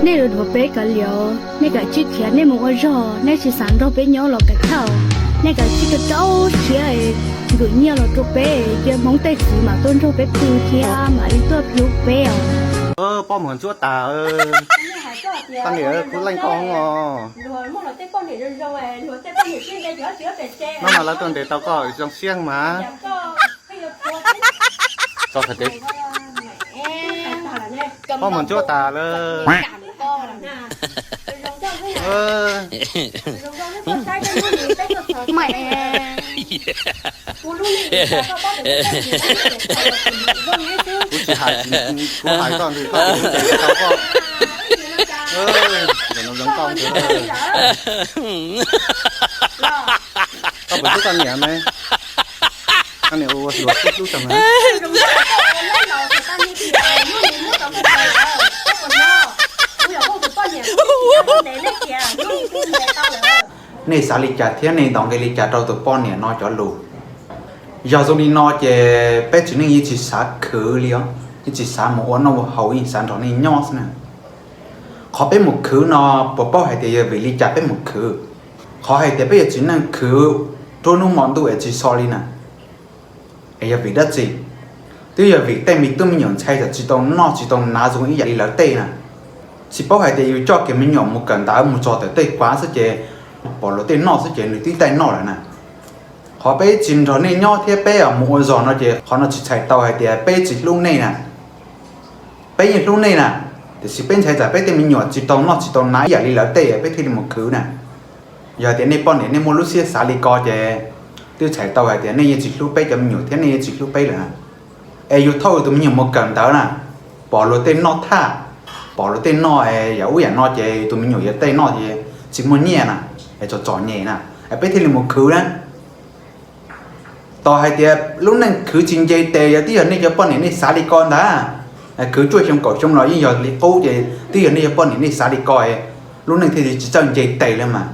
Nej yuav dhuav peb kav liam, nej kav tsij khiav nej mus ua zog, nej tsis xav nrog peb nyob los kav liam. Nej kav tsij rau rau siab, nkwm nyiaj los rau peb, cia Hmoob tej txiv mam tuaj nrog peb pw thiab mam li tuaj hlub peb os. Poj muag ntsuab tas. Poj niam, kuv leej koj os. Maj mam lawv tuaj ntes tau koj zoo siab mas. Tso, poj muag ntsuab tas lawm. Kuv tsis hais, kuv hais koj ntawd koj tsis ntes tau koj. Zoo nkauj ntawd. Koj puas hlub koj niam me? Koj niam ua hluas hlub hlub tau mas. Nej xav li cas thiab nej ntaus nqi li cas rau tus poj niam no cov lus? Yog zoo li no ces peb tsev neeg yeej tsis xav khwv li os, yeej tsis xav mus ua noj ua haus, yeej xav nrog nej nyob xwb na. Qhov peb mus khwv no puas paub hais tias yog vim li cas peb mus khwv? Qhov hais tias peb yog tsev neeg khwv nruab hnub hmo ntuj es tsis so li na, es yog vim dab tsi? Twb yog vim tej me tub me nyuam ntxhais txawm tsis tau noj tsis tau hnav zoo ib yam li lawv tej na. Tsis paub hais tias yus coj kiag me nyuam mus kawm ntawv mus txog tom tej kuav xwb ces pom luag tej noj xwb ces nws twb taij noj lawm na. Qhov peb tsis nrog nej nyob thiab peb mus ua zog no ces qhov no tsis txhais tau hais tias peb tsis hlub nej na. Peb yeej hlub nej na, tiam sis peb ntxhais txawm peb tej me nyuam tsis tau noj tsis tau hnav ib yam li lawv tej peb thiaj li mus khwv na. Yog tias nej poj niam nej muaj lub siab xav li ko ces twb txhais tau hais tias nej yeej tsis hlub peb cov me nyuam thiab nej yeej tsis hlub peb lawm na. Es yus thauj yus tus me nyuam mus kawm ntawv na, pom luag tej noj thaj, pom luag tej noj yam ub yam no ces yus tus me nyuam yuav tej noj ces tsis muaj nyiaj na, es txom txom nyem na, es peb thiaj li mus khwv na. Tos hais tias lub neej khwv tsis nce tes yog twb yog nej cov poj niam nej xav li ko ntag. Khwv cuaj xyoo kaum xyoo los yeej yog li qub ces twb yog nej cov poj niam nej xav li ko, lub neej thiaj li tsis txawj nce tes li mas.